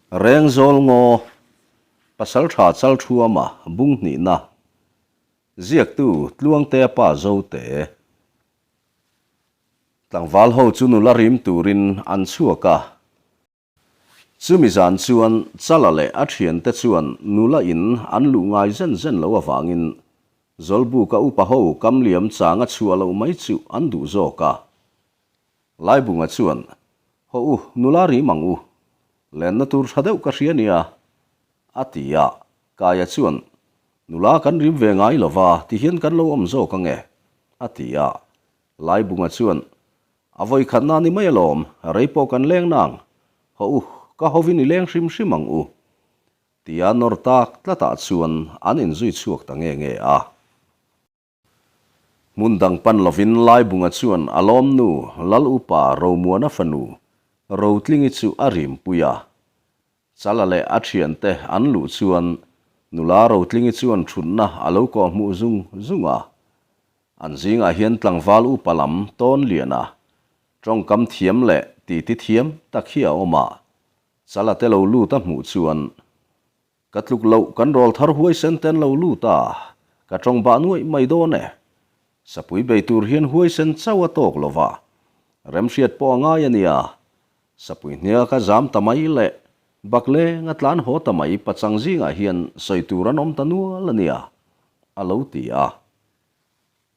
Rengzawl ngaw, Pasaltha Chalthuama bung hnihna, ziaktu Tluangtea pa Zote. Tlangval ho chu nula rim turin an chhuak a. Chumi zan chuan Chala leh a thiante chuan nula in an luh ngai zen zen lo avangin Zawlbuka upa ho kamliam changa chhuah loh mai chu an duh zawk a. Laibunga chuan, Haw u, nula rim ang u. Lenna tur tha deuh ka hria nia, a ti a. Kaia chuan, Nula kan rim ve ngai lo va, tihian kan lo awm zawk ang e, a ti a. Laibunga chuan, A vawi khatna ni mai alawm, rei pawh kan leng nang. Haw u, ka hovin i leng hrim hrim ang u. Tia nawr tak tlatah chuan an inzui chhuak ta nge nge a. Hmun dang pan lovin Laibunga chuan a lawmnu Lal Upa Romuana fanu Rotlingi chu a rimpui a. Chala leh a thiante an luh chuan nula Rotlingi chuan thutna a lo kawhhmuh zung zung a. An zingah hian tlangval upa lam tawn liana tawngkam thiam leh titi thiam tak hi a awm a. Chala te lo lut a hmuh chuan Ka tluk loh kan rawl thar huaisen ten lo lut a, ka tawng bah nuaih mai dawn e. Sapui bei tur hian huaisen chauh a tawk lo va, remhriat pawh a ngai a nia. Sapui hnia ka zam ta mai leh bakleng a tlan haw ta mai pachang zingah hian sawi tur an awm ta nual a nia, a lo ti a.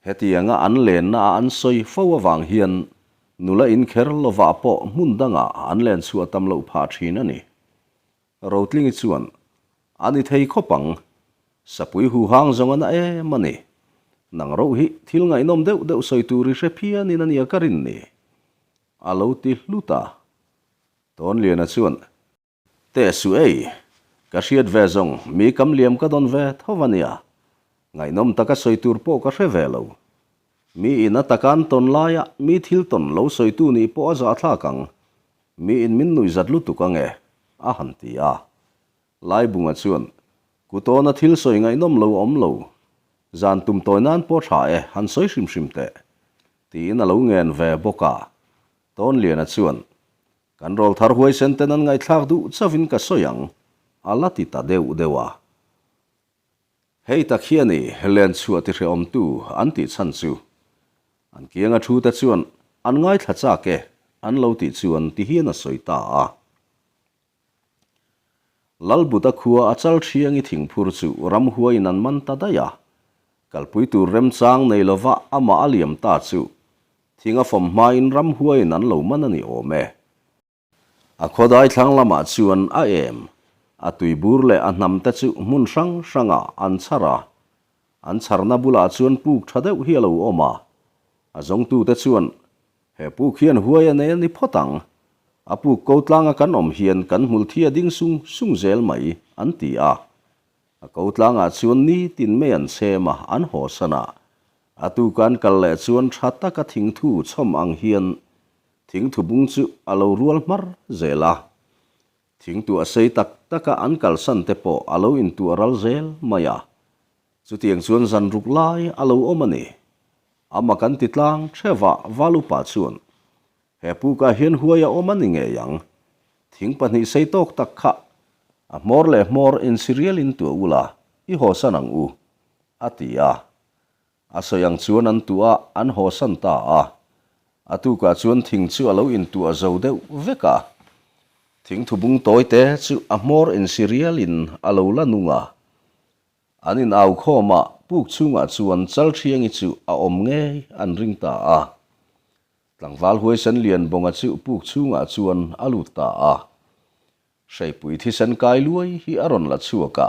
Hetianga an lenna a an sawi fo avang hian nula inkher lovah pawh hmun dangah an len chhuah tam loh phah thin a ni. Rotlingi chuan, A ni thei khawp ang. Sapui huhang zawng a na em a ni. Nang roh hi thil ngaihnawm deuh deuh sawi tur i hre phianin a nia ka rin ni. A lo ti hlut a. Tawnliana chuan, Teh suh ei, ka hriat ve zawng mi kam liam ka dawn ve tho a nia. Ngaihnawm taka sawi tur pawh ka hre ve lo. Mi in a taka an tawn laia mi thil tawn lo sawitu nih pawh a zahthlak ang. Mi in min nuihzat lutuk ang e, a han ti a. Laibunga chuan, Kutawna thil sawi ngaihnawm lo awm lo. Zan tum tawi nan pawh tha e, han sawi hrim hrim teh. Tiin a lo ngen ve bawk a. Tawnliana chuan, Kan rawlthar huaisen ten an ngaihthlak duh chauhin ka sawi ang, a la ti ta deuh deuh a. Hei tak hi a ni, len chhuah ti hrehawmtu an tih chhan chu. An kianga thu te chuan an ngaithla chak e an lo tih chuan ti hian a sawi ta a. Lalbuta khua a chal thiangi thingphur chu ramhuaiin an man ta daih a. Kalpui tur remchang nei lova amah a liam ta chu thing a fawm hmain ramhuaiin an lo man a ni awm e. A khawdai thlang lamah chuan a em, a tuibur leh a hnam te chu hmun hrang hrangah an chhar a. An chharna bulah chuan puk tha deuh hi a lo awm a. A zawngtute chuan, He puk hian huai a nei a ni phawt ang. A puk ko tlanga kan awm hian kan hmulthi a ding sung sung zel mai, an ti a. A ko tlangah chuan nitin mei an chhem a, an hawsan a. A tuka an kal leh chuan tha taka thingthu chhawm ang hian Thingthu bung chu a lo rual hmar zel a, thingtuah sei tak taka an kalsan te pawh a lo intuah ral zel mai a. Chutiang chuan zan ruk lai a lo awm a ni. Ama kan ti tlang theuh a, Valupa chuan, He pukah hian huai a awm a ni ngei ang. Thing pahnih sei tawk tak kha a hmawr leh hmawr insirialin tuah ula, i hawsan ang u, a ti a. A sawi ang chuan an tuah a, an hawsan ta a. A tukah chuan thing chu a lo intuah zo deuh vek a. Thing thubung tawi te chu a hmawr insi rialin a lo la nung a. An in au khawm a, puk chhungah chuan Chalthiangi chu a awm ngei an ring ta a. Tlangval huaisen Lianbawnga chu puk chhungah chuan a lut ta a. Hreipui thisen kai luai hi a rawn la chhuak a,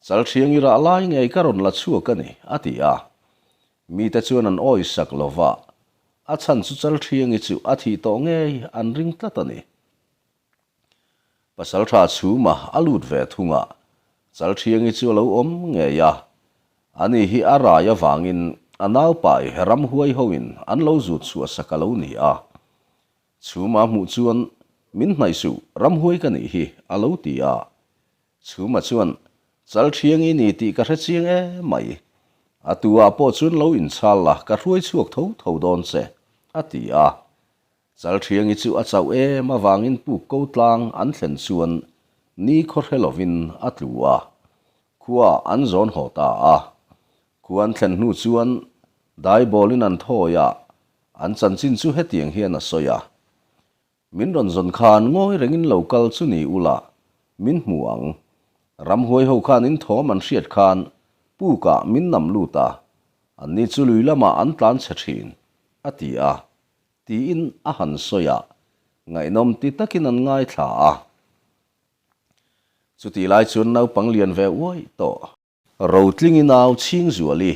Chalthiangi rah lai ngei ka rawn la chhuak a ni, a ti a. Mite chuan an awisak lo va, a chhan chu Chalthiangi chu a thih tawh ngei an ring tlat a ni. Pasaltha chhuma a lut ve thung a, Chalthiangi chu a lo awm ngei a. Ani hi a rai avangin a naupai ramhuai hoin an lo zut chhuah sak a lo ni a. Chhuma hmuh chuan, Min hnaih suh, ramhuai ka nih hi, a lo ti a. Chhuma chuan, Chal thiang i ni tih ka hre chiang e mai. A tu ah pawh chuan lo inchhal la, ka hruai chhuak tho tho dawn che, a ti a. Chal thiangi chu a chauh em avangin puk ko tlang an thlen chuan. nikhaw hre lovin a tlu a, khuaah an zawn haw ta a. Khua an thlen hnu chuan daibawlin an thawi a, an chanchin chu hetiang hian a sawi a, Min rawn zawn khan ngawi rengin lo kal chu ni ula, min hmu ang. Ramhuai ho khan in thawm an hriat khan pukah min nam lut a, anni chu lui lamah an tlan chhe thin, a ti a, tiin a han sawi a, ngaihnawm ti takin an ngaithla a. Chutih lai chuan naupang lian ve uai tawh. Rotlingi nau Chhingzuali,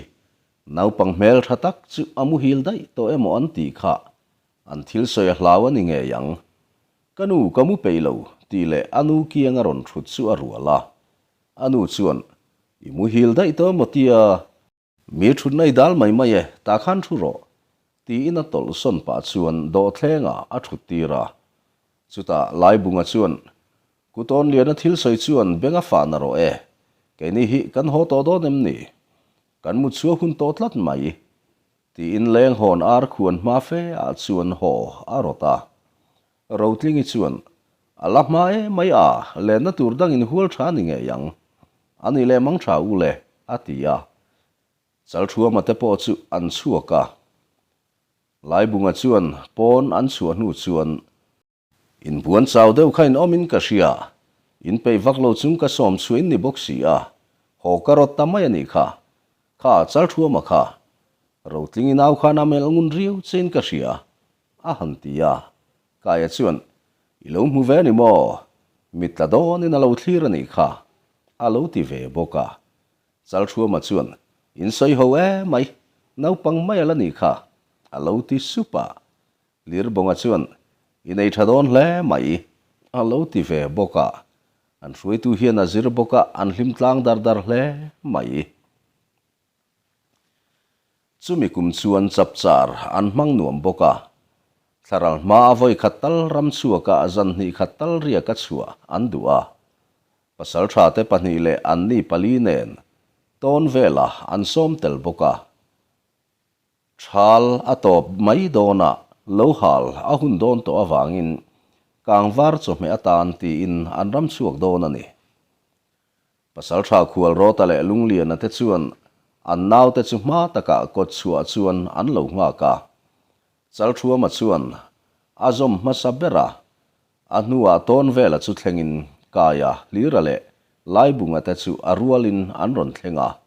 naupang hmel tha tak chu a muhil daih tawh emaw an tih kha, an thil sawi a hlau a ni ngei ang. Ka nu ka mu peih lo tih leh a nu kiang a rawn thut chu a rual a. A nu chuan, I muhil daih tawh emaw tia? Mi thutna i dal mai mai e, tah khan thu rawh, tiin a tawlh sawn pah chuan dawhthlengah a thut tir a. Chutah Laibunga chuan, Kutawn liana thil sawi chuan beng a fah na rawh e, keini hi kan haw tawh dawn em ni? Kan mut chhuak hun tawh tlat mai, tiin lenghawn ar khuan hma fe ah chuan haw a rawt a. Rotlingi chuan, A la hma e mai a, lenna tur dangin hual tha ni ngei ang. A nih leh mang tha u le, a ti a. Chalthuama te pawh chu an chhuak a. Laibunga chuan pawn an chhuah hnu chuan, Inbuan chau deuh kha in awmin ka hria, in peih vak lo chung ka sawm chhuah in ni bawk si a, haw ka rawt ta mai a nih kha. Kha Chalthuama kha, Rotlingi nau khan a melh ngun riau chein ka hria, A han ti a, Kaia chuan, I lo hmu ve a ni maw? Mit tla dawnin a lo thlir a nih kha, a lo ti ve bawk a. Chalthuama chuan, In sawi ho e mai, naupang mai a la nih kha, a lo ti sup a. Lirbawnga chuan, I nei tha dawn hle mai, a lo ti ve bawk a. An hruaitu hian a zir bawk a, an hlim tlang dar dar hle mai. Chumi kum chuan chapchar an hmang nuam bawk a, thlaral hma a vawi khat tal ram chhuaka zan hnih khat tal riaka chhuah an duh a. Pasaltha te pahnih leh anni pali nen tawn velah an sawm tel bawk a. Thal a tawp mai dawnah lo hal a hun dawn tawh avangin kangvar chawhmeh atan tiin an ram chhuak dawn a ni. Pasalṭha Khualrawta leh Lungliana te chuan an naute chu hma takah kawt chhuah chuan an lo nghak a. Chalṭhuama chuan a zawm hmasa ber a, a hnuah Tawnvela chu thlengin Kaia, Hlira leh Laibunga te chu a rualin an rawn thleng a.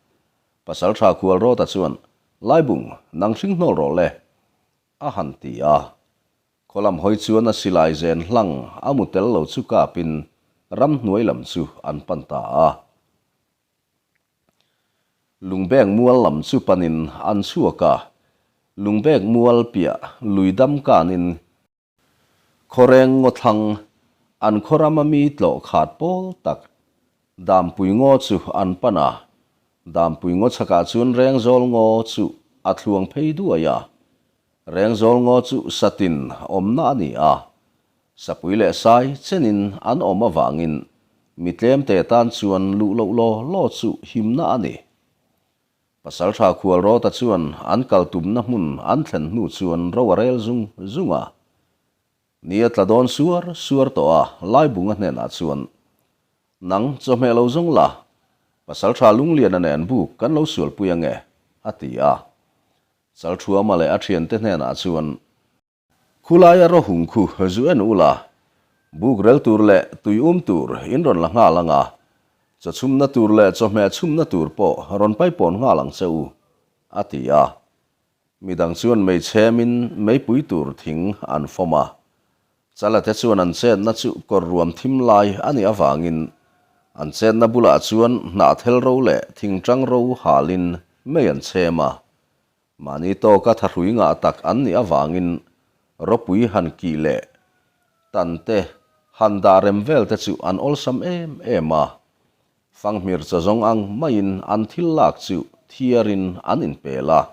Pasalṭha Khualrawta chuan, Laibung, nang hring hnawl rawh le, a han ti a. Khaw lam hawi chuan a silai zen hlang a mu tel lo chu kapin ramhnuai lam chu an pan ta a. Lungbek mual lam chu panin an chhuak a, Lungbek mual piah lui dam kanin Khawreng ngaw thlang an khaw rama mi tlawh khat pawl tak Dampui ngaw chu an pan a, Dampui ngaw chhakah chuan Rengzawl ngaw chu a thluang phei duai a. Rengzawl ngaw chu satin awmna a ni a, sapui leh sai chenin an awm avangin mi tlemte tan chuan luh loh law law chu himna a ni. Pasaltha Khualrawta chuan an kal tumna hmun an thlen hnu chuan ro a rel zung zung a. Ni a tla dawn suar suar tawh a, Laibunga hnenah chuan, Nang chawhmeh lo zawng la, Pasaltha Lungliana nen buk kan lo sualpui ange, a ti a. Chalthuama leh a thiante hnenah chuan, Khulaia rawhung khu zu en ula, buk rel tur leh tui um tur in rawn la nghal ang a, chaw chhumna tur leh chawhmeh chhumna tur pawh rawn paipawn nghal ang che u, a ti a. Midang chuan mei chhemin meipui tur thing an fawm a. Chalate chuan an chetna chu kawr ruam thim lai a nih avangin an chetna bulah chuan hnahthel ro leh thingtang ro halin mei an chhem a. Mahni tawka thahrui ngah tak an nih avangin ropui han kih leh tan te han dah rem vel te chu an awlsam em em a. Fanghmir chaw zawng ang maiin an thil lak chu thiarin an inpel a.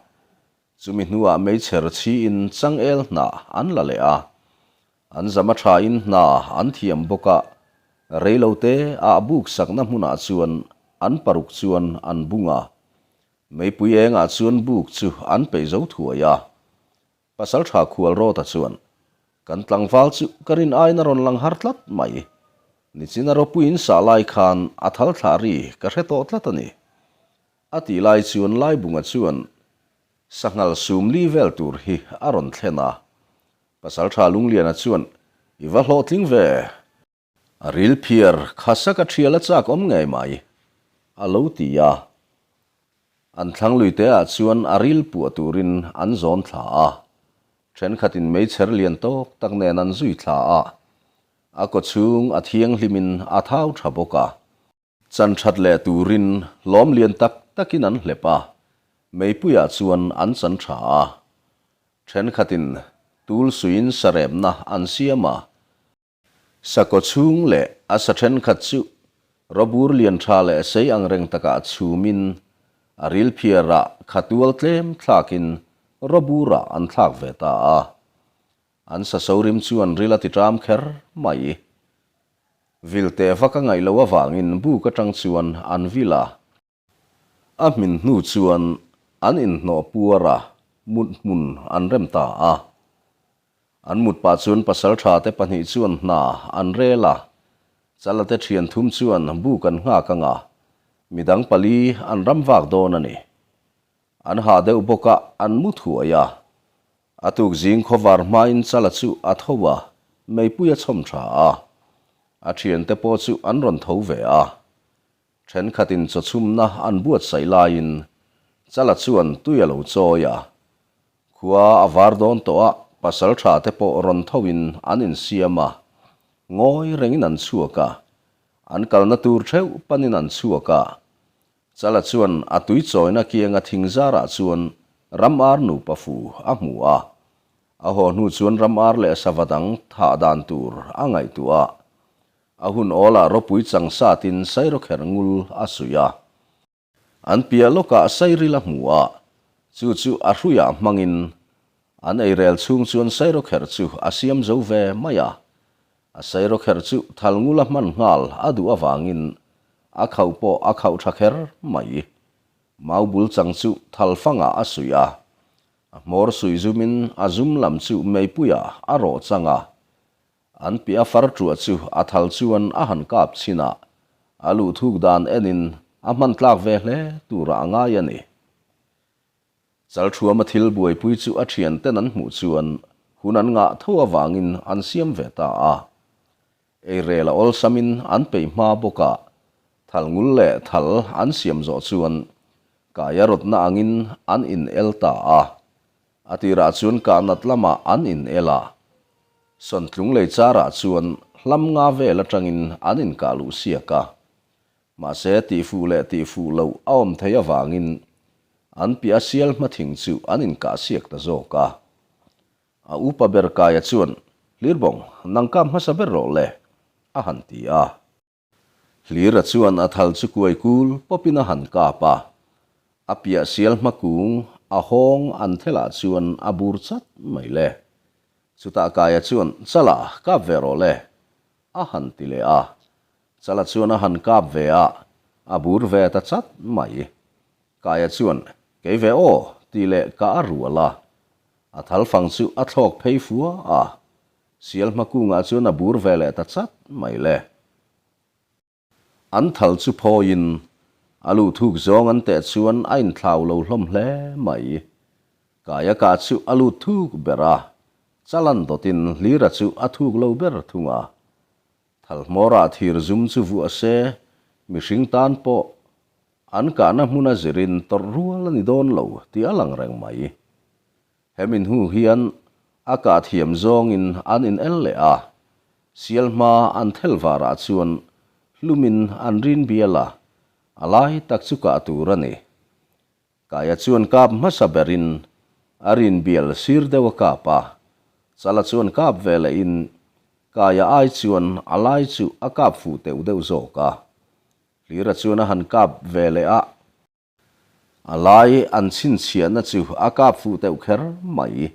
Chumi hnuah meichher chhiin changel hnah an la leh a, an zam a thain hna an thiam bawk a, reilote ah buk sakna hmunah chuan an paruk chuan an bung a, meipui engah chuan buk chu an peih zo thuai a. Pasaltha Khualrawta chuan, Kan tlangval chu ka rin aiin a rawn lang har tlat mai. Nichina rawpuiin sah lai khan a thal thlah ri ka hre tawh tlat a ni. A tih lai chuan Laibunga chuan sanghal sumli vel tur hi a rawn thlen a. Pasaltha Lungliana chuan, I va hlawhtling ve! A ril phiar khasa ka thial a chak awm ngei mai, a lo ti a. An thlang lui te ah chuan a ril puah turin an zawn thla a. Thenkhatin meichher lian tawk tak nen an zui thla a. A kawchhung a thianghlimin a thau tha bawk a. Chan that leh turin hlawm lian tak takin an hlep a, meipuiah chuan an chan tha a. Thenkhatin tul suiin sarepna an siam a. Sakaw chhung leh a sa thenkhat chu rawbur lian tha leh sei angreng takah chhumin a ril phiarah khatual tlem thlakin rawburah an thlak ve ta a. An sa so rim chuan ril a ti ṭam kher mai. Vil teh vak a ngaih loh avangin buk aṭang chuan an vil a. A hmin hnu chuan an inhnawh puar a, mut hmun an rem ta a. An mut pah chuan pasalṭha te pahnih chuan hna an rel a, Chala te ṭhian thum chuan buk an nghak ang a, midang pali an ram vak dawn a ni. An hah deuh bawk a, an mu thuai a. A tuk zing khawvar hmain Chala chu a tho a, meipui a chhawm tha a. A thiante pawh chu an rawn tho ve a. Thenkhatin chawchhumna an buatsaih laiin Chala chuan tui a lo chawi a. Khua a var dawn tawh a, pasal tha te pawh rawn thoin an insiam a. Ngawi rengin an chhuak a. An kalna tur theuh panin an chhuak a. Chala chuan a tui chawina kianga thing zarah chuan ram ar nupa fu a hmu a. A haw hnu chuan ram ar leh sava dang thah dan tur a ngaihtuah a. A hun awlah ropui chang satin sairawkherh ngul a suih a. An piah lawkah sairil a hmu a, chu chu a hruiah hmangin an eirel chhung chuan sairawkherh chu a siam zo ve mai a. A sairawkherh chu thal ngula hman nghal a duh avangin a khauh pawh a khauh tha kher mai. Mau bul chang chu thal fangah a suih a, a hmawr suih zumin a zum lam chu meipuiah a rawh chang a. An piah a far ṭuah chu a thal chuan a han kap chhin a, a luh thuk dan enin a hman tlak ve hle turah a ngai a ni. Chalthuama thil buaipui chu a thianten an hmuh chuan hun an ngah tho avangin an siam ve ta a. Eirel a awlsamin an peih hma bawk a, thal ngul leh thal an siam zawh chuan kaia rawtna angin an in el ta a. A tirah chuan kahnat lamah an in el a, Sawntlung lei charah chuan hlam nga vel atangin an inkah luh siak a. Mahse, tihfuh leh tihfuh loh a awm theih avangin an piah sial hma thing chu an inkah siak ta zawk a. A upa ber Kaia chuan, Hlirbawng, nang kap hmasa ber rawh le, a han ti a. Hlira chuan a thal chu kuai kul pawpin a han kap a. A piah sial hma kung a hawng an thelah chuan a bur chat mai le. Chutah Kaia chuan, Chala, kap ve rawh le, a han ti leh a. Chala chuan a han kap ve a, a bur ve ta chat mai. Kaia chuan, Kei ve aw, tih leh ka a rual a. A thal fang chu a thlawk phei fua a. Sial hma kungah chuan a bur ve leh ta chat mai le. An thal chu phawiin, a luh thuk zawng an teh chuan a inthlau lo hlawm hle mai. Kaia kah chu a lut thuk ber a, Chalan dawtin Hlira chu a thuk lo ber thung a. Thal hmawrah thir zum chu vuah se, mihring tan pawh an kahna hmuna zirin tawrh rual a ni dawn lo tih a lang reng mai. Hemi hnu hian a kah thiam zawngin an in el leh a, sial hma an thel varah chuan hlumin an rin bial a, a lai tak chu kah tur a ni. Kaia chuan kap hmasa berin a rin bial sir deuh a kap a, Chala chuan kap ve lehin Kaia ai chuan a lai chu a kap fuh teuh deuh zawk a. Hlira chuan a han kap ve leh a, a lai an chhinchhiahna chu a kap fuh teuh kher mai.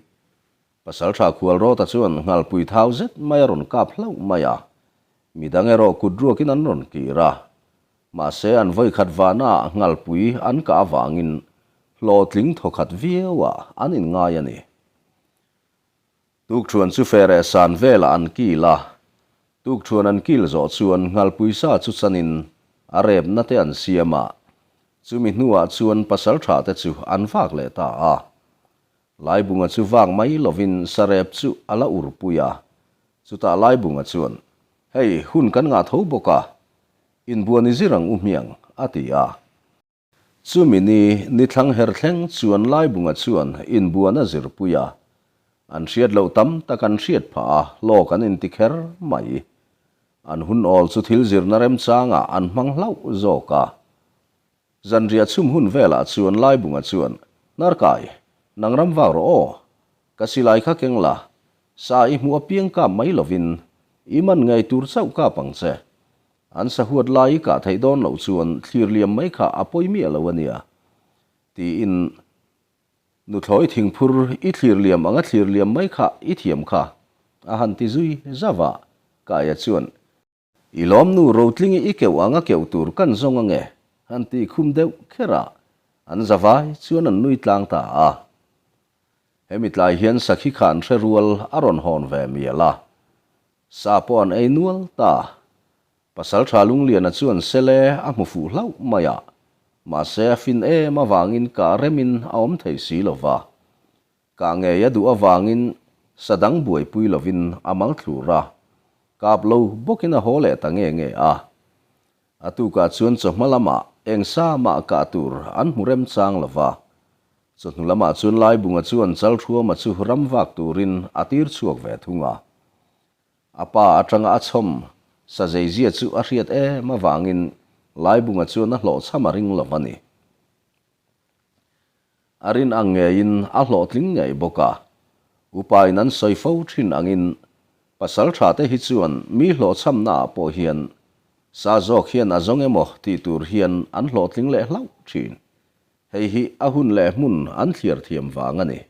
Pasaltha Khualrawta chuan nghalpui thau zet mai a rawn kap hlauh mai a, midang erawh kut ruakin an rawn kir a, Mahse an vawikhat vahnaah nghalpui an kah avangin hlawhtling thawkhat viauah an inngai a ni. Tukṭhuan chu fereh san velah an kil a. Tukṭhuan an kil zawh chuan nghalpui sa chu chanin a repna te an siam a, chumi hnuah chuan pasalṭha te chu an vak leh ta a. Laibunga chu vak mai lovin sarep chu a la urpui a, chutah Laibunga chuan, Hei, hun kan ngah tho bawk a, inbuan i zir ang u hmiang, a ti a. Chumi ni ni thlang her thleng chuan Laibunga chuan inbuan a zirpui a, an hriat loh tam tak an hriat phah a, hlawk an inti kher mai. An hun awl chu thil zirna remchangah an hmang hlauh zawk a. Zanriah chhum hun velah chuan Laibunga chuan, Hnarkai, nang ram vak rawh aw. Ka silai kha keng la, sa i hmuh apiang kap mai lovin i man ngei tur chauh kap ang che. An sahuat lai i kah theih dawn loh chuan thlir liam mai kha a pawi miah lo a nia, tiin nuthlawi thingphur i thlir liam anga thlir liam mai kha i thiam kha, a han ti zui zauh a. Kaia chuan, I lawmnu Rotlingi i keuh anga keuh tur kan zawng ange, han tih khum deuh kher a, an zavai chuan an nui tlang ta a. Hemi tlai hian sakhi khan hre rual a rawn hawn ve mial a, sa pawh an ei nual ta. Pasaltha Lungliana chuan sele a hmu fuh hlauh mai a, mahse a fin em avangin kah remin a awm thei si lo va. Kah ngei a duh avangin sa dang buaipui lovin a mal thlur a, kap lo bawkin a haw leh ta nge nge a. A tukah chuan chawhma lamah eng sa mah kah tur an hmu remchang lo va. Chawhnu lamah chuan Laibunga chuan Chalthuama chu ram vak turin a tir chhuak ve thung a. A pa atanga a chhawm sa zeizia chu a hriat em avangin Laibunga chuan a hlawhchham a ring lo va ni. A rin ang ngeiin a hlawhtling ngei bawk a. Upain an sawi fo thin angin pasal tha te hi chuan mi hlawhchhamna ah pawh hian sa zawk hian a zawng emaw tih tur hian an hlawhtling leh hlauh thin. Hei hi a hun leh hmun an thliar thiam vang a ni.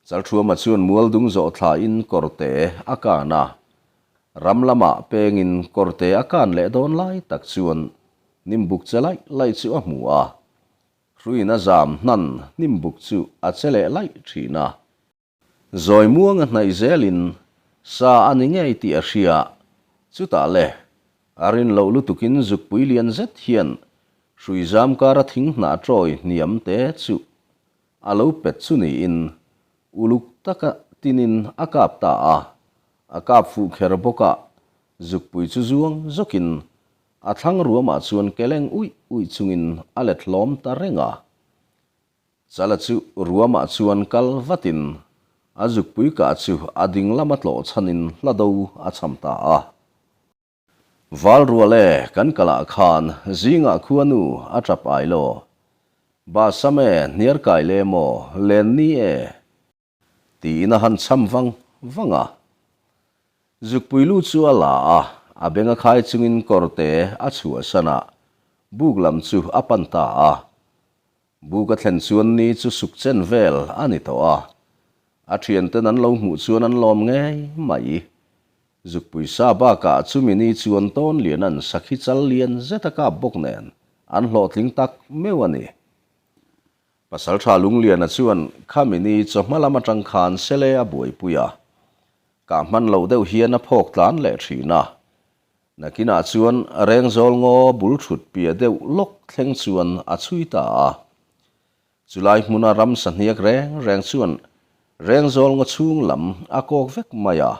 Chalthuama chuan mualdung zawh thlain kawrte a kan a. Ram lamah pengin kawrte a kan leh dawn lai tak chuan nimbuk che laih laih chu a hmu a. Hruiin a zam hnan hnimbuk chu a che leh laih thin a. Zawi muanga hnaih zelin sa a ni ngei tih a hria. Chutah le, a rin loh lutukin zukpui lian zet hian hrui zam kara thing hnah tawi hniam te chu a lo pet chu niin uluk taka tinin a kap ta a. A kap fuh kher bawk a, zukpui chu zuang zawkin A thlang ruamah chuan keleng uih uih chungin a let hlawm ta reng a. Chala chu ruamah chuan kal vatin a zukpui kah chu a ding lama tlawh chhanin hla do a cham ta a. Val rual e, kan kalah khan zingah khuanu a tap ai law. Bahsam e, hniar kai le maw, len ni e. Tiin a han cham vang vang a. Zukpui lu chu a la a, a beng a khai chungin kawrte a chhuahsan a, buk lam chu a pan ta a. Buk a thlen chuan ni chu suk chen vel a ni tawh a, a thianten an lo hmuh chuan an lawm ngei mai. Zukpui sa bakah chumi ni chuan tawn lian an sakhi chal lian zet a kap bawk nen an hlawhtling tak meuh a ni. Pasalṭha Lungliana chuan khami ni chawhma lam aṭang khan Sele a buaipui a, kah hman loh deuh hian a phawk tlan leh ṭhin a. Nakinah chuan Rengzawl ngaw bul ṭhut piah deuh lawk thleng chuan a chhui ta a. Chulai hmuna ramsa hniak reng reng chuan Rengzawl ngaw chhung lam a kawk vek mai a.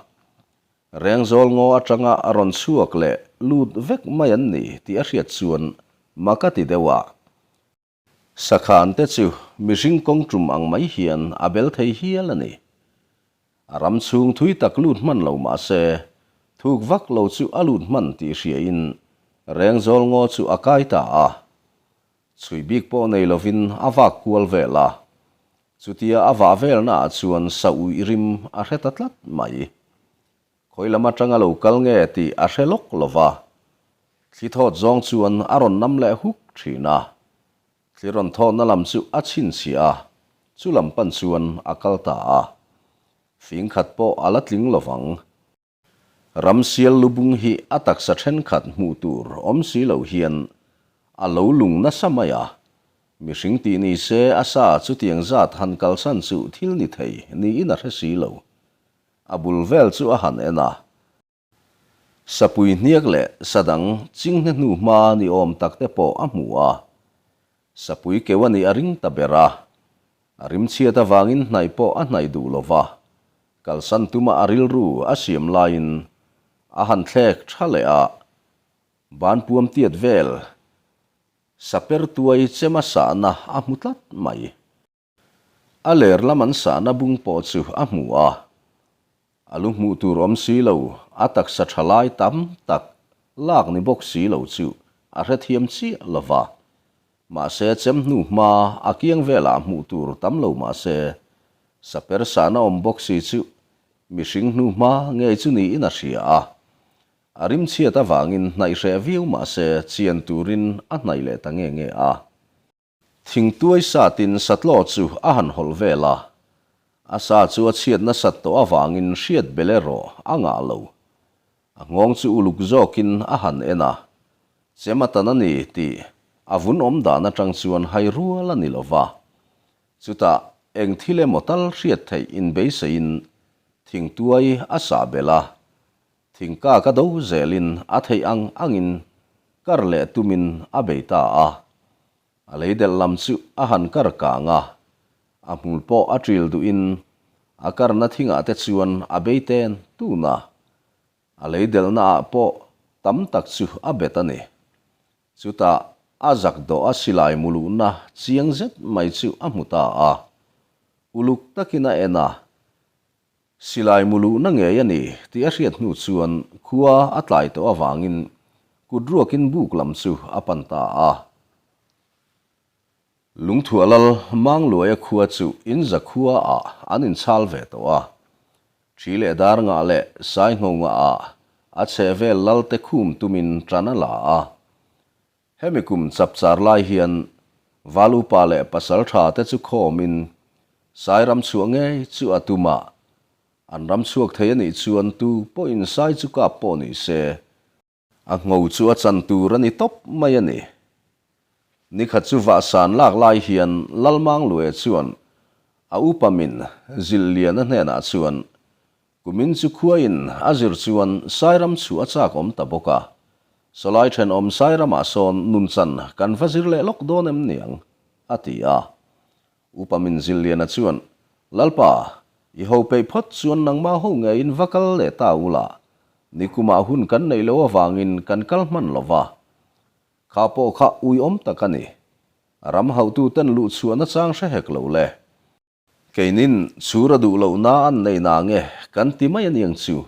Rengzawl ngaw aṭanga a rawn chhuak leh lut vek mai an ni tih a hriat chuan mak a ti deuh a. Sakhan te chu mihring kawng tum ang mai hian a bel thei hial a ni. A ram chhung thui tak lut hman lo mah se, thuk vak lo chu a lut hman tih hriain Rengzawl ngaw chu a kai ta a. Chhui bik pawh nei lovin a vak kual vel a. Chutia a vah velnaah chuan sa uih rim a hre ta tlat mai. Khawi lam atanga lo kal nge tih a hre lawk lo va, thli thawt zawng chuan a rawn nam leh huk thin a. Thli rawn thawhna lam chu a chhinchhiah a, chu lam pan chuan a kal ta a. Fing khat pawh a la tling lo vang. Ramsial lubung hi a taksa thenkhat hmuh tur awm si lo hian a lo lung nasa mai a. Mihring tih ni se a sa chutiang zat han kalsan chu thil ni thei niin a hre si lo. A bul vel chu a han en a. Sapui hniak leh sa dang chinghne hnu hma ni awm tak te pawh a hmu a. Sapui keu a nih a ring ta ber a. A rimchhiat avangin hnaih pawh a hnaih duh lo va. Kalsan tuma a rilru a siam laiin a han thlek tha leh a. Banpuam tiat vel saper tuai chema sahna a hmu tlat mai. A ler lam an sahna bung pawh chu a hmu a. A lu hmuh tur awm si lo, a taksa tha lai tam tak lak ni bawk si lo chu a hrethiam chiah lo va. Mahse chem hnu hma a kiang velah hmuh tur tam lo mahse saper sahna awm bawk si chu mihring hnu hma ngei chu niin a hria a. A rimchhiat avangin hnaih hreh viau mahse chian turin a hnaih leh ta nge nge a. Thingtuai satin satlaw chu a han hawlh vel a, a sa chu a chhiat nasat tawh avangin hriat bel erawh a ngah lo. A nghawng chu uluk zawkin a han en a, chem a tan a ni tih a vun awm dan atang chuan hai rual a ni lo va. Chutah eng thil emaw tal hriat theih inbeiseiin thingtuai a sah belh a, Thingka ka do zelin a theih ang angin kar leh tumin a bei ta a. A lei delh lam chu a han kar kang a, a hmul pawh a ṭil duhin a karna thingah te chuan a bei ten tun a. A lei delhna ah pawh tam tak chu a bet a ni. Chutah a zak dawh a silai muluhna chiang zet mai chu a hmu ta a. Uluk takin a en a, Silai mu luhna ngei a ni tih a hriat hnu chuan khua a tlai tawh avangin kut ruakin buk lam chu a pan ta a. Lungthuah lal Mangluaia khua chu inza khua ah an inchhal ve tawh a. Thi leh dar ngah leh Saingho ngah ah a chhehvel lalte khum tumin tan a la a. Hemi kum chapchar lai hian Val upa leh pasal tha te chu khawmin Sai ram chhuah ngei chu a tum a, an ram chhuak thei a nih chuan tu pawhin Sai chu kap pawh ni se, a ngho chu a chan tur a ni tawp mai a ni. Nikhat chu vahsan lak lai hian Lalmanglue chuan a upa min Zilhliana hnenah chuan Kumin chu khuain a zir chuan Sairam chu a chak awm ta bawk a, sawlai thenawm Sairamah sawn nunchan kan va zir leh lawk dawn em niang? a ti a. Upa Minzilliana chuan, Lalpa, i ho peih phawt chuan nangmah ho ngeiin va kal leh ta ula, nikumah hun kan neih loh avangin kan kal hman lo va. Kha pawh kha uiawm tak a ni. Ram hauhtuten luhchhuahna chang hre hek lo le. Keinin chhura duh lohna an nei na nge kan ti mai aniang chu.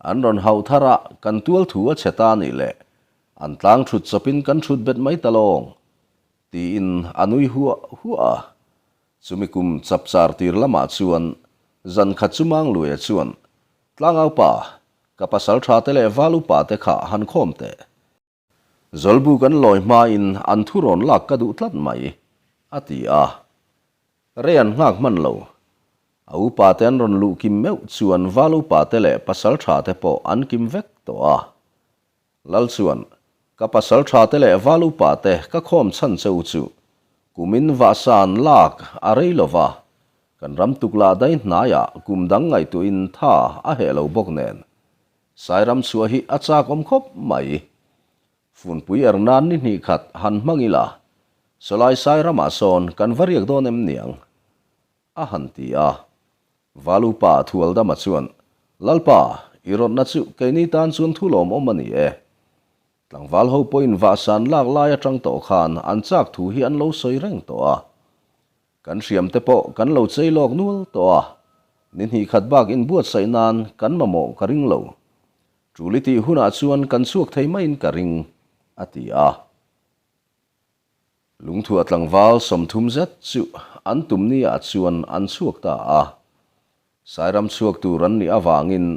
An rawn hauh thar a, kan tual thu a chhe ta nih leh an tlang thut chawpin kan thut bet mai ta lawng, tiin a nui huah huah a. Chumi kum chapchar tir lamah chuan zan khat chu Mangluaia chuan, Tlangaupa, ka pasal tha te leh val upa te kha han khawm teh. Zawlbu kan lawi hmain an thu rawn lak ka duh tlat mai, a ti a. Rei an nghak hman lo. A upa te an rawn luh kim meuh chuan val upa te leh pasal tha te pawh an kim vek tawh a. Lal chuan, Ka pasal tha te leh val upa te ka khawm chhan che u chu, kumin vahsan lak a rei lo va, kan ram tuklah dai hnaiah kum dang ngaihtuahin tha a heh lo bawk nen, Sairam chhuah hi a chak awm khawp mai. Funpui er nan ni hnih khat han hmang ila, sawlai Sairamah sawn kan va riak dawn em niang? a han ti a. Valupa Thualdama chuan, Lalpa, i rawtna chu keini tan chuan thu lawmawm a ni e. Tlangval ho pawhin vahsan lak lai atang tawh khan an chak thu hi an lo sawi reng tawh a. Kan hriam te pawh kan lo chei lawk nual tawh a, ni hnih khat bak inbuatsaih nan kan mamawh ka ring lo. Tul i tih hunah chuan kan chhuak thei maiin ka ring, a ti a. Lungthuah tlangval 30 zet chu an tum ni ah chuan an chhuak ta a. Sairam chhuak tur an nih avangin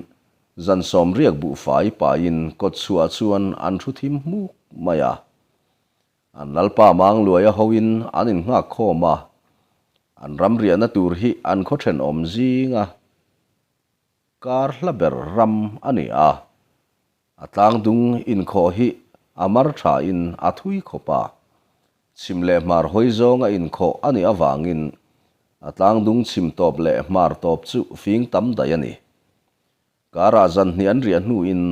zan sawm riak buhfai paiin kawtchhuah chuan an thu thim hmuk mai a. An Lalpa Mangluaia hoin an innghak khawm a, an ram riahna tur hi an khaw thenawm zinga kar hla ber ram a ni a. A tlangdung inkhawh hi a mar thain a thui khawp a, chhim leh hmar hawi zawnga inkhawh a nih avangin a tlangdung chhim tawp leh hmar tawp chu fing tam daih a ni. Karah zan hnih an riah hnuin.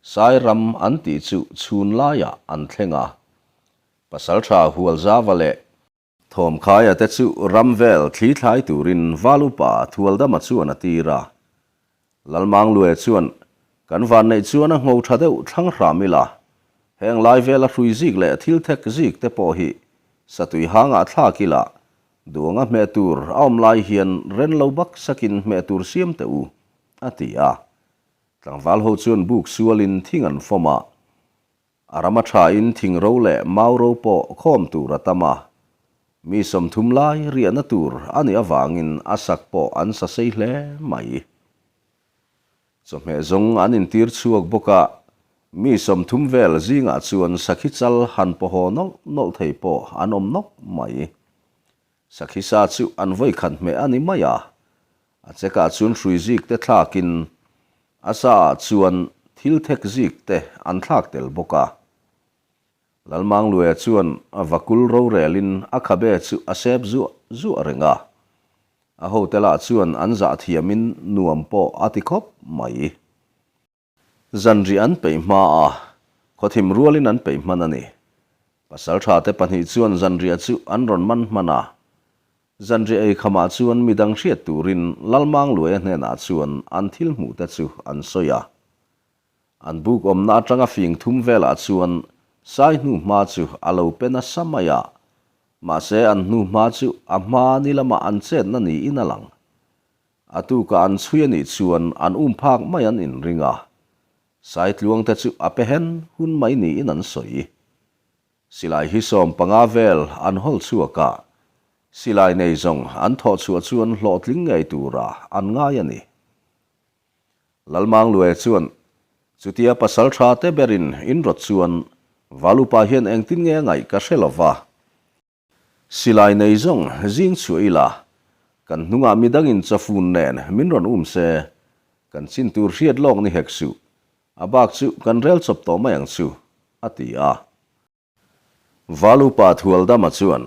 Sairam an tih chu chhun laiah an thleng a. Pasalṭha Hualzava leh Thawmkhaia te chu ram vel thli thlai turin Val upa Thualdama chuan a tir a. Lalmanglue chuan, Kan vanneih chuan a ngho tha deuh thlang hram ila, heng lai vela hrui zik leh thil thek zik te pawh hi satui hangah thlak ila, duanga hmeh tur a awm lai hian ren lo bak sakin hmeh tur siam teh u, a ti a. Tlangval ho chuan buk sualin thing an fawm a. A ram a thain thing ro leh mau ro pawh khawm tur a tam a, mi 30 lai riahna tur a nih avangin a sak pawh an sa sei hle mai. Chawhmeh zawng an intir chhuak bawk a, mi 30 vel zingah chuan sakhi chal han pawhaw nawlh nawlh thei pawh an awm nawk mai. Sakhi sa chu an vawi khat hmeh a ni mai a, a chekah chuan hrui zik te thlakin a sa ah chuan thil thek zik te an thlak tel bawk a. Lalmangluaia chuan vakul rorelin a khabe chu a sep zuah zuah reng a, a hote lah chuan an zah thiamin nuam pawh a ti khawp mai. Zanriah an peih hma a, khawthim rualin an peih hman a ni. Pasaltha te pahnih chuan zanriah chu an rawn man hman a. Zanriah ei khamah chuan midang hriat turin Lalmangluaia hnenah chuan an thil hmuh te chu an sawi a. An buk awmna atanga fing thum velah chuan sai hnu hma chu a lo pe nasa mai a, mahse an hnu hma chu a hma ni lamah an chetna niin a lang. A tukah an chhui a nih chuan an um phak mai an inring a, Saitluang te chu a pe hen hun mai niin an sawi. Silai hi 15 vel an hawl chhuak a, silai nei zawng an thawh chhuah chuan hlawhtling ngei tura an ngai a ni. Lalmangluaia chuan, Chutia pasal tha te berin inrawt chuan Valupa hian engtin nge a ngaih ka hre lova, Silai nei zawng zing chhuah ila, kan hnungah midangin chawfun nen min rawn um se, kan chin tur hriat lawk ni hek suh, a bak chu kan rel chawp tawh mai ang chu, a ti a. Valupa Thualdama chuan,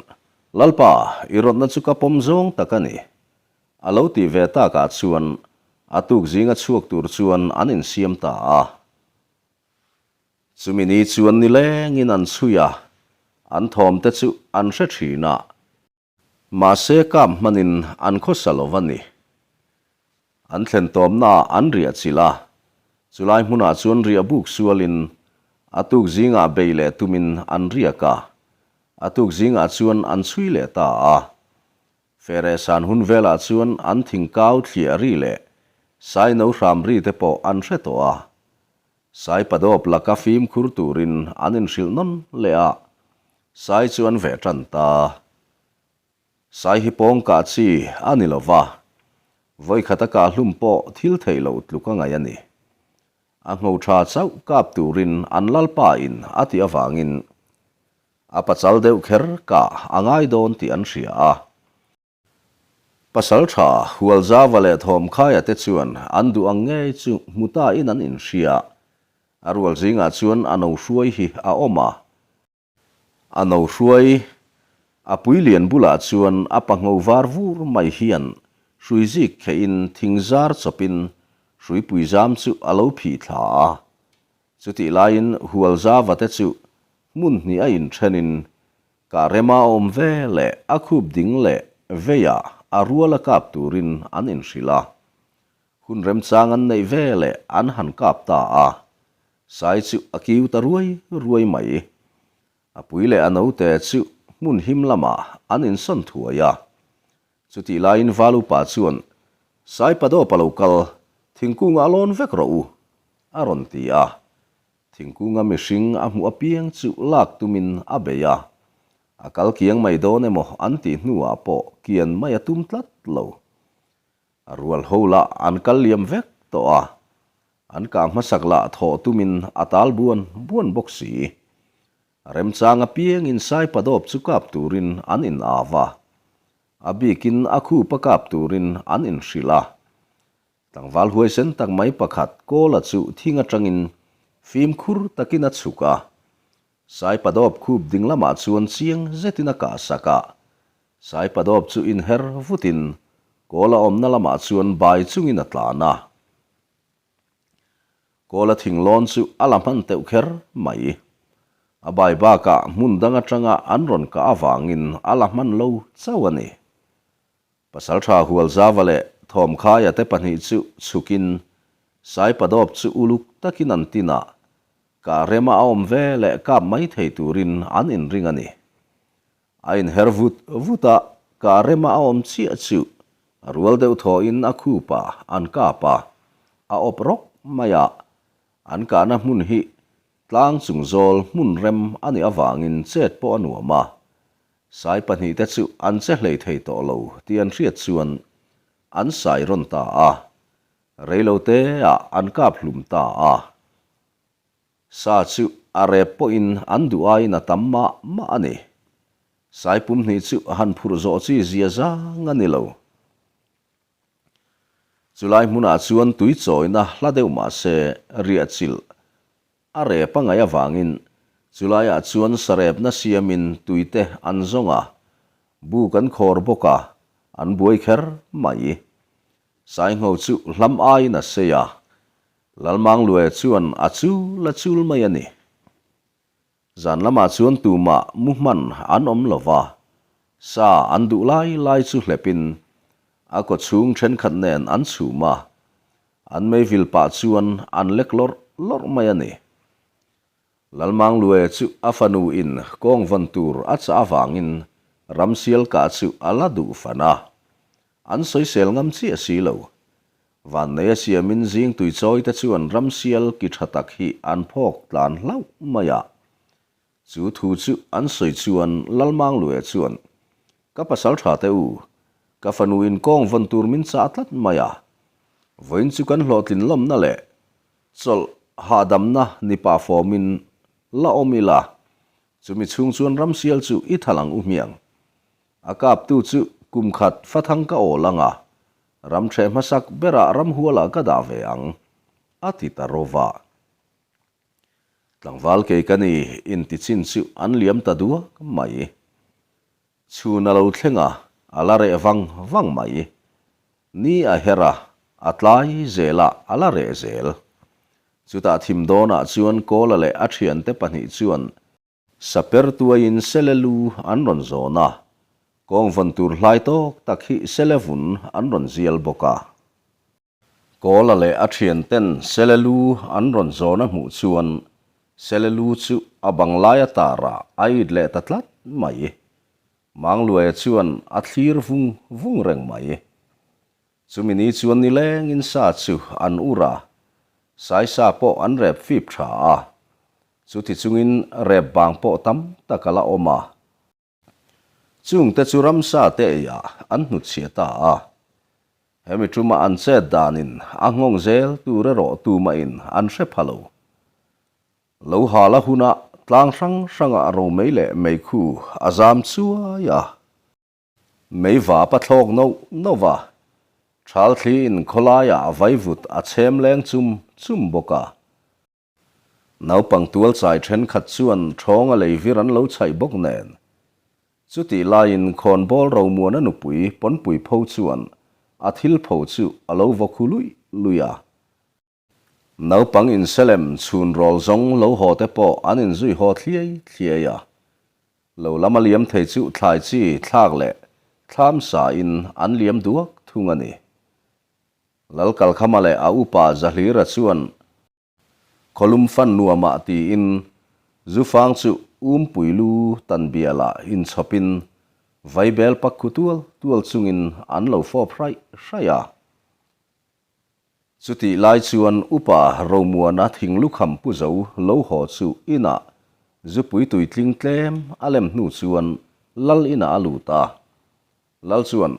Lalpa, i rawtna chu ka pawm zawng tak a ni. A lo tih ve takah chuan a tuk zinga chhuak tur chuan an insiam ta a. Chumi ni chuan nilengin an chhui a, an thawmte chu an hre thin a, mahse kap hmanin an khawsa lo va ni. An thlen tawmnaah an riah chilh a, chulai hmunah chuan riah buk sualin a tuk zingah bei leh tumin an riak a, a tuk zingah chuan an chhui leh ta a. Fereh san hun velah chuan an thingkau thliah ri leh saino hram ri te pawh an hre tawh a, Sai padawp laka fimkhur turin an inhrilh nawn leh a, sai chu an veh tan ta. Sai hi pawng kah chi a ni lo va, vawikhat a kah hlum pawh thil theih loh tluk a ngaih a ni. A ngho tha chauh kap turin an lalpa in a tih avangin a pachal deuh kher kah a ngai dawn tih an hria a. Pasal tha Hualzava leh Thawmkhaia te chuan an duh ang ngei chu hmu ta in an inhria. A rual zingah chuan a no hruai hi a awm a. A no hruai a pui lian bulah chuan a pangho var vur mai hian hrui zik kheh in thing zar chawp in hruipui zam chu a lo phih thla a. Chutih laiin Hualzava te chu hmun hnih a inthen in Kah rema a awm ve leh a khup ding leh veiah a rual a kap turin an inhrilh a. Hun remchang an neih ve leh an han kap ta a, sai chu a kiu ta ruai ruai mai. A pui leh a note chu hmun him lamah an insawn thuai a. Chutih laiin Val upa chuan, Sai padawp a lo kal, thingkungah lawn vek rawh u, a rawn ti a. Thingkunga mihring a hmuh apiang chu lak tumin a bei a, a kal kiang mai dawn emaw an tih hnuah pawh kian mai a tum tlat lo. A rual ho lah an kal liam vek tawh a, an kah hmasak lah thawh tumin a tal buan buan bawk si. A remchang apiangin Saipadawp chu kap turin an in au a, a bikin a khupa kap turin an inhrilh a. Tlangval huaisen tak mai pakhat Kawla chu thing atangin fimkhur takin a chhuk a. Saipadawp khup ding lamah chuan chiang zetin a kah sak a. Saipadawp chu inher vutin Kawla awmna lamah chuan bai chungin a tlan a. Kawla thinglawn chu a la hman teuh kher mai. A bai bakah hmun dang atanga an rawn kah avangin a la hman lo chauh a ni. Pasaltha Hualzava leh Thawmkhaia te pahnih chu chhukin Saipadawp chu uluk takin an tin a, kah rema a awm ve leh kap mai thei turin an inring a ni. A inher vut vut a, kah rema a awm chiah chu a rual deuh thawhin a khup a, an kap a, a awp rawk mai a. An kahna hmun hi tlang chung zawl hmun rem a nih avangin chet pawh a nuam a. Sai pahnihte chu an che hlei thei tawh lo tih an hriat chuan an sai rawn ta a, reiloteah an kap hlum ta a. Sa chu a rep pawhin an duh aiin a tam mah mah a ni. Sai pumhnih chu han phurh zawh chi zia zang a ni lo. Chulai hmunah chuan tui chawina hla deuh mah se riah chilh a rep a ngaih avangin chulaiah chuan sarepna siamin tuite an zawng a, buk an khawr bawk a, an buai kher mai. Saingho chu hlam aiin a sei a, Lalmangluaia chuan a chul a chul mai a ni. Zan lamah chuan tumah mu hman an awm lo va, sa an duh lai lai chu hlepin a kawchhung thenkhat nen an chhum a, an meivil pah chuan an lek lawrh lawrh mai a ni. Lalmangluaia chu a fanu in kawng vawn tur a chah avangin ramsial kah chu a la duh fan a, an sawisel ngam chiah si lo. Vannei a siamin zing tuichawi te chuan ramsial ki tha tak hi an phawk tlan hlauh mai a. Chu thu chu an sawi chuan Lalmangluaia chuan, Ka pasal tha te u, ka fanu in kawng vawn tur min chah tlat mai a. Vawiin chu kan hlawhtlin lawmna leh chawlh hahdamna ni pah fawmin la awm ila, chumi chhung chuan ramsial chu i thal ang u hmiang. A kaptu chu kum khat fathang ka awl ang a, ram ṭheh hmasak berah ramhualah ka dah ve ang, a ti ta ro va. Tlangval kei ka ni inti chin chu an liam ta duak mai. Chhun a lo thleng a, a la reh vang vang mai. Ni a her a, a tlai zel a, a la reh zel. Chutah thim dawnah chuan Kawla leh a ṭhiante pahnih chuan Saper tuaiin sele lu an rawn zawn a, kawng vawn tur hlai tawk tak hi sele vun an rawn zial bawk a. Kawla leh a thianten sele lu an rawn zawn a hmuh chuan sele lu chu a bang laia tarah a it leh ta tlat mai. Mangluaia chuan a thlir vung vung reng mai. Chumi ni chuan nilengin sa chu an ur a, saisa pawh an rep fip tha a, chuti chungin rep bang pawh tam tak a la awm a. Chungte chu ramsa te eiah an hnutchhiah ta a, hemi ṭuma an chet danin a nghawng zel tur erawh tumahin an hre pha lo. Lo hal a hunah tlang hrang hrangah romei leh meikhu a zam chuai a. Mei vap a thlawk noh noh va, ṭhal thliin khawlaiah vaivut a chhem leng chum chum bawk a. Naupang tual chai ṭhenkhat chuan ṭhawnga leivir an lo chhaih bawk nen. Chutih laiin khawnbawl Romuana nupui Pawnpui pho chuan a thil pho chu a lo vaw khu luih luih a. Naupang inselem chhun rawl zawng lo haw te pawh an inzui haw thliai thliai a. Lo lama liam thei chu thlai chi thlak leh thlam sa in an liam duak thung a ni. Lalkalkhama leh a upa Zahlira chuan Khawlum fan nuamah tiin Zufang chu Umpui lu tan bialah inchhawpin vaibel pak khu tual tual chungin an lo fawp hraih hraih a. Chutih lai chuan Upa Romuana thinglukham pu zo lo haw chu inah zupui tuitling tlem a lem hnu chuan Lal inah a lut a. Lal chuan,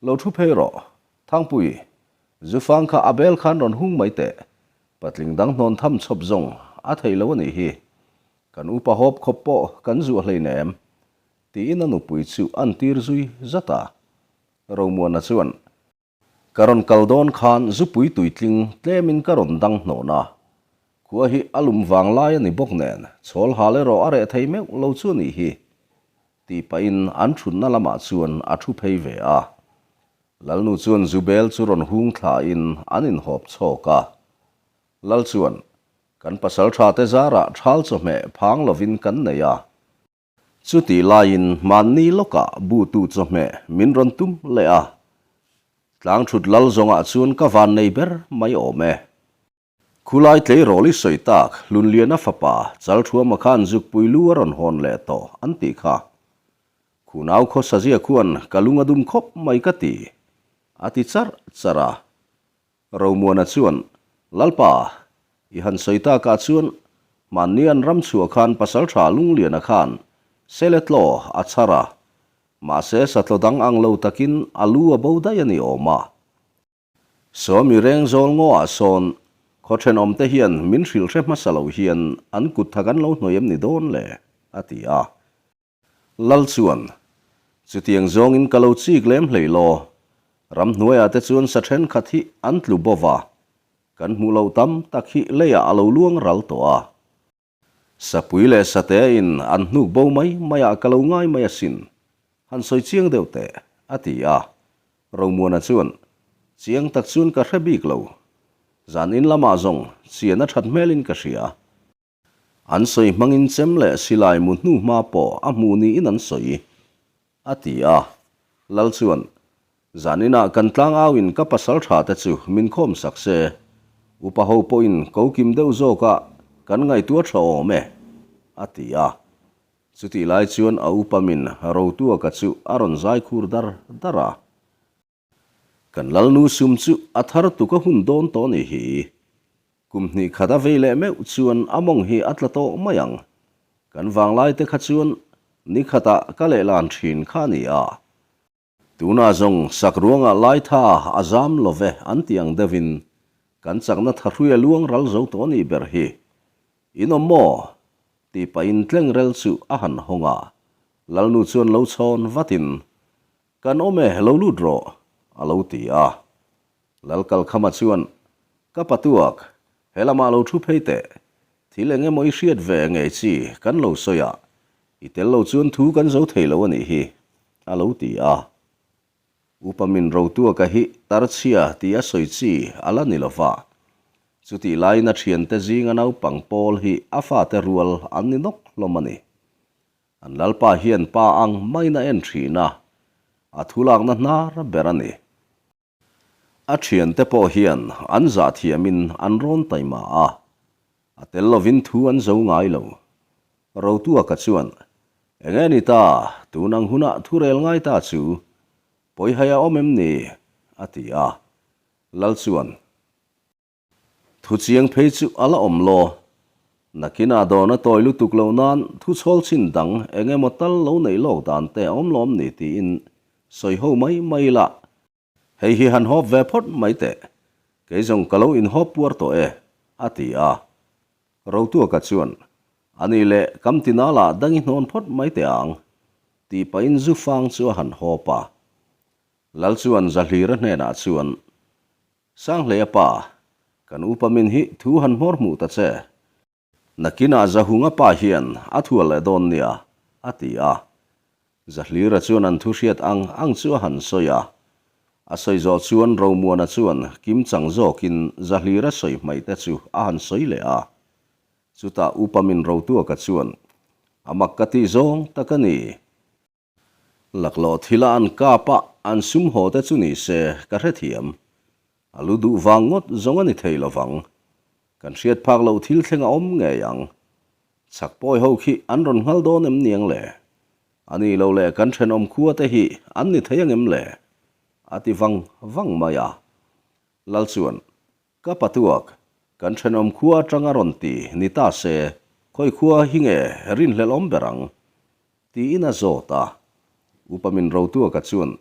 Lo thu phei rawh, Thangpui, zufang kha a bel khan rawn hung mai teh, patling dang hnawn tham chawp zawng a thei lo a nih hi. Kan upa hawp khawp pawh kan zuah hleinem, tiin a nupui chu an tir zui zat a. Romuana chuan, Ka rawn kal dawn khan zupui tuitling tlemin ka rawn dang hnawn a, khua hi a lum vang lai a ni bawk nen chhawl hal erawh a reh thei meuh lo chu a nih hi, tih pahin an thutna lamah chuan a thu phei ve a. Lalnu chuan Zubel chu rawn hung thlain an inhawp chhawk a. Lal chuan. Kan pasalṭhate zarah ṭhal chawhmeh phang lovin kan nei a. Chutih laiin hmanni lawkah butu chawhmeh min rawn tum leh a. Tlangṭhut lal zawngah chuan ka van nei ber mai awm e. Khulai tleirawl i sawi tak Hlunliana fapa Chalṭhuama khan zukpui lu a rawn hawn leh tawh an tih kha. Khunau khaw sazia khuan ka lung a dum khawp mai ka ti, a ti charh charh a. Romuana chuan, Lalpa, i han sawi takah chuan hmanni an ram chhuah khan pasalṭha Lungliana khan Seletlaw a chhar a, mahse satlaw dang ang lo takin a lu a bo daih a ni awm a. Sawmi reng zawl ngaw ah sawn khaw thenawm te hian min hrilh hre hmasa lo hian an kut tha kan lo hnawih em ni dawn le? a ti a. Lal chuan, Chutiang zawngin ka lo chik lem hlei law, ramhnuaiah te chuan sa thenkhat hi an tlu bo va, kan hmuh loh tam tak hi leiah a lo luang ral tawh a. Sapui leh sate in an hnuk bo mai mai ah ka lo ngai mai asin, han sawi chiang deuh teh, a ti a. Romuana chuan, Chiang tak chuan ka hre bik lo. Zan in lamah zawng chian a that hmelin ka hria. An sawi hmangin chem leh silai mu hnu hma pawh a hmuh niin an sawi, a ti a. Lal chuan, Zaninah kan tlangauin ka pasal tha te chu min khawm sak se, upa ho pawhin ko kim deuh zawkah kan ngaihtuah tha awm e, a ti a. Chutih lai chuan a upa min Rotuaka chu a rawn zai khur dar dar a. Kan Lalnu sum chu a thar tuk a hun dawn tawh ni hi. Kum hnih khat a vei leh meuh chuan a mawng hi a tla tawh mai ang. Kan vanglai te kha chuan ni khatah ka lehlan thin kha a ni a. Tunah zawng sak ruangah laitha a zam lo ve an tih ang deuhin kan chakna thahrui a luang ral zo tawh nih ber hi. In awm maw? tih pahin tlengrel chu a han hawng a, Lalnu chuan lo chhawn vatin, Kan awm e, lo lut rawh, a lo ti a. Lalkalkhama chuan, Ka patuak, he lamah lo thu phei teh, thil eng emaw i hriat ve ngei chi kan lo sawi a, i tel lo chuan thu kan zo thei lo a nih hi, a lo ti a. Upa min Rotuaka hi tarchhia tih a sawi chi a la ni lo va, chutih laiin a thiante zinga naupang pawl hi a fate rual an ni nawk hlawm a ni. An lalpa hian pa ang maiin a en thin a, a thulakna hnar ber a ni. A thiante pawh hian an zah thiamin an rawn taima a, a tel lovin thu an zo ngai lo. Rotuaka chuan, Eng nge ni ta, tun ang hunah thu rel ngai ta chu, pawihai a awm em ni? a ti a. Lal chuan, Thu chiang phei chu a la awm law. Nakinah dawn a tawi lutuk loh nan thu chhawl chin dang eng emaw tal lo neih lawk dan te a awm lawm ni tiin sawi ho mai mai ila. Hei hi han hawp ve phawt mai teh. Kei zawng ka lo inhawp puar tawh e, a ti a. Rotuaka chuan, A nih leh kam tinala dang i hnawn phawt mai teh ang, tih pahin zu fang chu a han hawp a. Lal chuan Zahlira hnenah chuan, Sanghleia pa, kan upa min hi thu han hmawr hmuh ta che. Nakinah Zahunga pa hian a thual leh dawn nia, a ti a. Zahlira chuan an thu hriat ang ang chu a han sawi a. A sawi zawh chuan Romuana chuan kimchang zawkin Zahlira sawi hmaih te chu a han sawi leh a. Chutah upa min Rotuaka chuan, A mak ka tih zawng tak a ni. Laklawh thila an kap a, an sum haw te chu ni se ka hrethiam. A lu duh vang ngawt zawng a ni thei lo vang. Kan hriat phak loh thil thleng a awm ngei ang. Chhak pawi ho khi an rawn nghal dawn em niang le? A ni lo leh kan thenawm khua te hi an ni thei angem le? A ti vang vang mai a. Lal chuan, Ka patuak, kan thenawm khua atang a rawn ti ni ta se, khawi khua hi nge rinhlelh awm ber ang? Tiin a zawt a. Upa min Rotuaka chuan,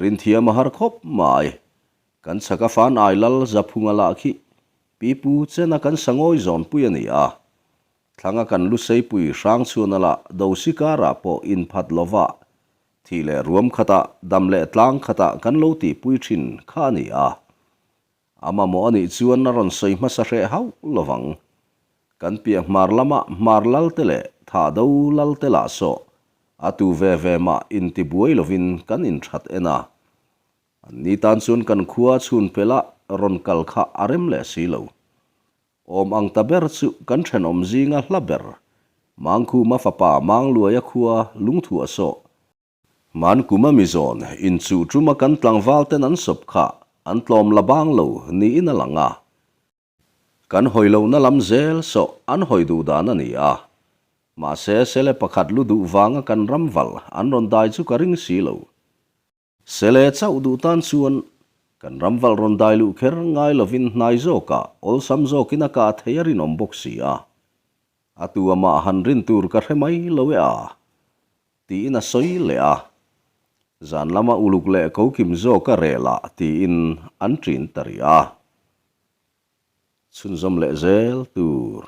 Rinthiam a har khawp mai. Kan chhaka fan ai lal Zaphunga lah khi pipu chena kan sangawi zawnpui a ni a. Thlanga kan luseipui Hrangchhuana lah dosi karah pawh inphat lova thih leh ruam khatah dam leh tlang khatah kan lo tihpui thin kha a ni a. A mamawh a nih chuan a rawn sawi hmasa hreh hauh lo vang. Kan piah hmar lama hmar lal te leh thah do lal te lah sawh a tu ve ve mah intibuai lovin kan inthat en a. An ni tan chuan kan khua chhun pela rawn kal kha a rem leh si lo. Awm ang ta ber chu kan thenawm zinga hla ber, Mangkhuma fapa Mangluaia khua lungthuah sawh. Hmankuma mizawn inchuh tuma kan tlangval ten an sawp kha an tlawm la bang lo niin a lang a. Kan hawi lohna lam zel sawh an hawi duh dan a ni a. Mahse sele pakhat lu duh vanga kan ram valh an rawn dai chu ka ring si lo. Sele chauh duh tan chuan kan ram valh rawn dai luh kher ngai lovin hnai zawkah awlsam zawkin a kah thei a rinawm bawk si a. A tu amah han rin tur ka hre mai lo e a, tiin a sawi leh a. Zan lama uluk leh ko kim zawk a rel ah tiin an ṭin ta rih a. Chhunzawm leh zel tur.